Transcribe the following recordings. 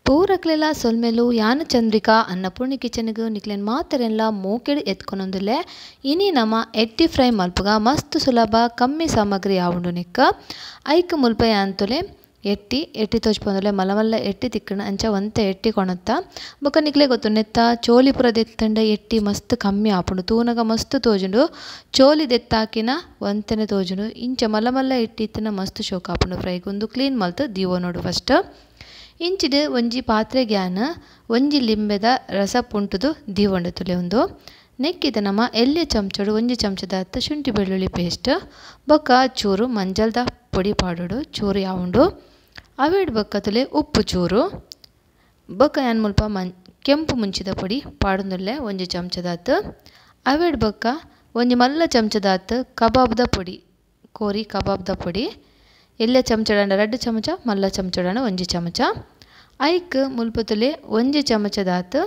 ಪೂರಕ್ಲೆಲ ಸೊಲ್ಮೆಲು ಯಾನ್ ಚಂದ್ರಿಕಾ ಅನ್ನಪೂರ್ಣಿ ಕಿಚನ್ ಗ್ ನಿಕ್ಲೆನ್ ಮಾತೆರೆನ್ಲ ಮೋಕೆಡ್ ಎತ್ಕೊನೊಂದುಲ್ಲೆ. ಇನಿ ನಮ ಎಟ್ಟಿ ಫ್ರೈ ಮಲ್ಪುಗ ಮಸ್ತ್ ಸುಲಭ ಕಮ್ಮಿ ಸಾಮಗ್ರಿ ಆವುಂಡು ನೆಕ್ಕ. ಐಕ್ ಮುಲ್ಪ ಯಾನ್ ತುಲೆ ಎಟ್ಟಿ ಎಟ್ಟಿ ತೋಜ್ಪೊಂದುಲ್ಲೆ ಮಲ್ಲ ಮಲ್ಲ ಎಟ್ಟಿ ತಿಕ್ಕಣ ಅಂಚ ಒಂತೆ ಎಟ್ಟಿ ಕೊಣತ್ತ. ಬೊಕ ನಿಕ್ಲೆ ಗೊತ್ತು ನೆತ್ತ ಚೋಲಿ ಪೂರ ದೆತ್ತಂಡ ಎಟ್ಟಿ ಮಸ್ತ್ ಕಮ್ಮಿ ಆಪುಂಡು, ತೂನಗ ಮಸ್ತ್ ತೋಜುಂಡು, ಚೋಲಿ ದೆತ್ತಾಕಿನ ಒಂತೆನೆ ತೋಜುಂಡು. ಇಂಚ ಮಲ್ಲ ಮಲ್ಲ ಎಟ್ಟಿ ಇತ್ತಿನ ಮಸ್ತ್ ಶೋಕ್ ಆಪುಂಡು ಫ್ರೈಗ್. ಉಂದು ಕ್ಲೀನ್ ಮಲ್ತ್ ದೀವೊ ನೋಡು ಫಸ್ಟ್. ಇಂಚಿಡ್ ಒಂಜಿ ಪಾತ್ರೆಗ್ಯಾನ್ ಒಂಜಿ ಲಿಂಬೆದ ರಸ ಪುಂಟುದು ದೀವೊಂಡು ತುಲೆ ಉಂದು. ನೆಕ್ಕಿದ ನಮ್ಮ ಎಲ್ಯ ಚಮಚಡು ಒಂಜಿ ಚಮಚದಾತ್ ಶುಂಠಿ ಬೆಳ್ಳುಳ್ಳಿ ಪೇಸ್ಟ್ ಬೊಕ ಚೂರು ಮಂಜಲ್ದ ಪೊಡಿ ಪಾಡೋಡು, ಚೂರು ಯಾವುಂಡು ಅವೇಡ್ ಬೊಕ್ಕ ತುಲೆ ಉಪ್ಪು ಚೂರು ಬೊಕ ಯಾನ್ ಮುಲ್ಪ ಕೆಂಪು ಮುಂಚಿದ ಪೊಡಿ ಪಾಡೊಂದುಲ್ಲೆ ಒಂಜಿ ಚಮಚದಾತ್. ಅವೇಡ್ ಬೊಕ್ಕ ಒಂಜಿ ಮಲ್ಲ ಚಮಚದಾತ್ ಕಬಾಬ್ದ ಪೊಡಿ, ಕೋರಿ ಕಬಾಬ್ದ ಪೊಡಿ, ಎಲ್ಯ ಚಮಚಡಾಂಡ 2 ಚಮಚ, ಮಲ್ಲ ಚಮಚಡಾಂಡ 1 ಚಮಚ. ಐಕ್ ಮುಲ್ಪ ತುಲೆ ಒಂಜಿ ಚಮಚದಾತ್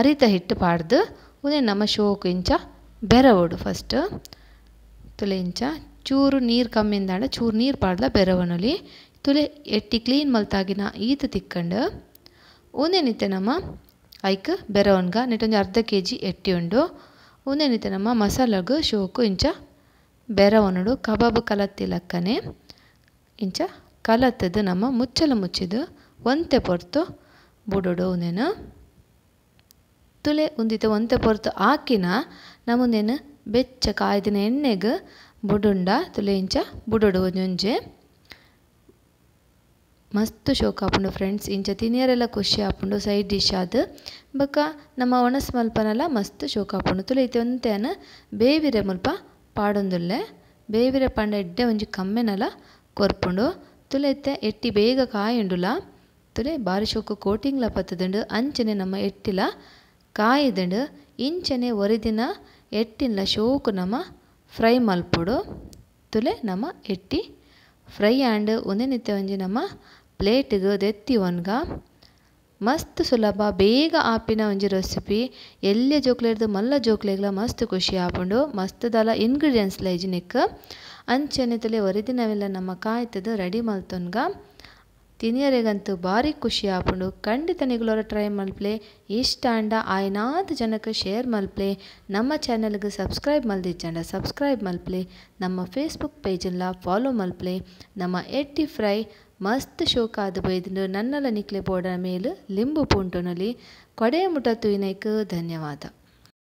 ಅರಿತ ಹಿಟ್ಟು ಪಾಡ್ದು ಉಂದೆ ನಮ್ಮ ಶೋಕು ಇಂಚ ಬೆರವೋಡು ಫಸ್ಟ್. ತುಲೆ ಇಂಚ ಚೂರು ನೀರು ಕಮ್ಮಿಂದಾಂಡ ಚೂರು ನೀರು ಪಾಡ್ಲ ಬೆರವನೊಲಿ. ತುಲೆ ಎಟ್ಟಿ ಕ್ಲೀನ್ ಮಲ್ತಾಗಿನ ಈತ ತಿಕ್ಕಂಡು ಉಂದೆನಿತ್ತೆ ನಮ್ಮ ಐಕ್ ಬೆರವನ್ಗ ನೆಟ್ಟೊಂಜಿ ಅರ್ಧ ಕೆ ಜಿ ಎಟ್ಟಿ ಉಂಡು. ಉಂದೆನಿತ್ತೆ ನಮ್ಮ ಮಸಾಲಗು ಶೋಕು ಇಂಚ ಬೆರವನೋಡು ಕಬಾಬ್ ಕಲತ್ತಿ ಲಕ್ಕನೆ ಇಂಚ ಕಲತ್ತದು ನಮ್ಮ ಮುಚ್ಚಲ ಮುಚ್ಚಿದು ಒಂತೆ ಪೊರ್ತು ಬುಡೋಡು ಉಂದೆನು. ತುಲೆ ಉಂದಿತ್ತೆ ಒಂತೆ ಪೊರ್ತು ಆಕಿನ ನಮ್ಮುಂದೇನು ಬೆಚ್ಚ ಕಾಯ್ದಿನ ಎಣ್ಣೆಗೆ ಬುಡುಂಡ ತುಲೆ ಇಂಚ ಬುಡೋಡು ಒಂಜೊಂಜೆ ಮಸ್ತ್ ಶೋಕ್ ಆಪುಂಡು ಫ್ರೆಂಡ್ಸ್. ಇಂಚ ತಿನಿಯರೆಲ್ಲ ಖುಷಿ ಆಪುಂಡು ಸೈಡ್ ಡಿಶ್ ಆದ್. ಬೊಕ ನಮ್ಮ ಒಣಸ್ ಮಲ್ಪನಲ ಮಸ್ತ್ ಶೋಕ್ ಆಪುಂಡು. ತುಲೆ ಇತ್ತೆ ಒಂತೆನ ಬೇವಿರೆ ಮುಲ್ಪ ಪಾಡೊಂದುಲ್ಲೆ, ಬೇವಿರೆ ಪಂಡ ಎಡ್ಡೆ ಒಂಜಿ ಕಮ್ಮೆನಲ ಕೊರ್ಪುಂಡು. ತುಲೆ ಇತ್ತೆ ಎಟ್ಟಿ ಬೇಗ ಕಾಯುಂಡುಲ, ತುಲೆ ಬಾರಿ ಶೋಕು ಕೋಟಿಂಗ್ಲ ಪತ್ತುದುಂಡು, ಅಂಚನೆ ನಮ್ಮ ಎಟ್ಟಿಲ ಕಾಯಿದುಂಡು. ಇಂಚನೆ ಒರಿದಿನ ಎಟ್ಟಿನ ಶೋಕು ನಮ್ಮ ಫ್ರೈ ಮಲ್ಪೊಡು. ತುಲೆ ನಮ್ಮ ಎಟ್ಟಿ ಫ್ರೈ ಆಂಡ್ ಒಂದೆನಿತ್ತೆ ಒಂಜಿ ನಮ್ಮ ಪ್ಲೇಟ್ಗ್ ದೆತ್ತಿ ಒನ್ಗ. ಮಸ್ತ್ ಸುಲಭ ಬೇಗ ಆಪಿನ ಒಂಜಿ ರೆಸಿಪಿ. ಎಲ್ಯ ಜೋಕ್ಲೆರ್ದ್ ಮಲ್ಲ ಜೋಕ್ಲೆಗ್ಲ ಮಸ್ತ್ ಖುಷಿ ಆಪುಂಡು. ಮಸ್ತ್ ದಾಲ ಇಂಗ್ರೀಡಿಯೆಂಟ್ಸ್ ಲ ಇಜ್ಜಿ ನೆಕ್. ಅಂಚನೆ ತುಲೆ ಒರಿದಿನವೆಲ್ಲ ನಮ್ಮ ಕಾಯ್ತದ ರೆಡಿ ಮಲ್ತೊನ್ಗ ತಿನಿಯರೆಗಂತೂ ಬಾರಿ ಖುಷಿ ಆಪುಂಡು. ಖಂಡಿತ ನಿಗುಲೋರ ಟ್ರೈ ಮಲ್ಪ್ಲೆ, ಇಷ್ಟ ಆಂಡ ಆಯ್ನಾತ್ ಜನಕ್ಕೆ ಶೇರ್ ಮಲ್ಪ್ಲೆ, ನಮ್ಮ ಚಾನೆಲ್ಗೆ ಸಬ್ಸ್ಕ್ರೈಬ್ ಮಲ್ದಿಜ್ಜಂಡ ಸಬ್ಸ್ಕ್ರೈಬ್ ಮಲ್ಪ್ಲೆ, ನಮ್ಮ ಫೇಸ್ಬುಕ್ ಪೇಜನ್ಲ ಫಾಲೋ ಮಲ್ಪ್ಲೆ. ನಮ್ಮ ಎಟ್ಟಿ ಫ್ರೈ ಮಸ್ತ್ ಶೋಕಾದ ಬೈದುಂಡು. ನನ್ನಲ ನಿಕ್ಲೆ ಬೋರ್ಡರ್ ಮೇಲ್ ಲಿಂಬು ಪುಂಟುನಲ್ಲಿ ಕೊಡೆ ಮುಟ ತುಯಿನೈಕ್ ಧನ್ಯವಾದ.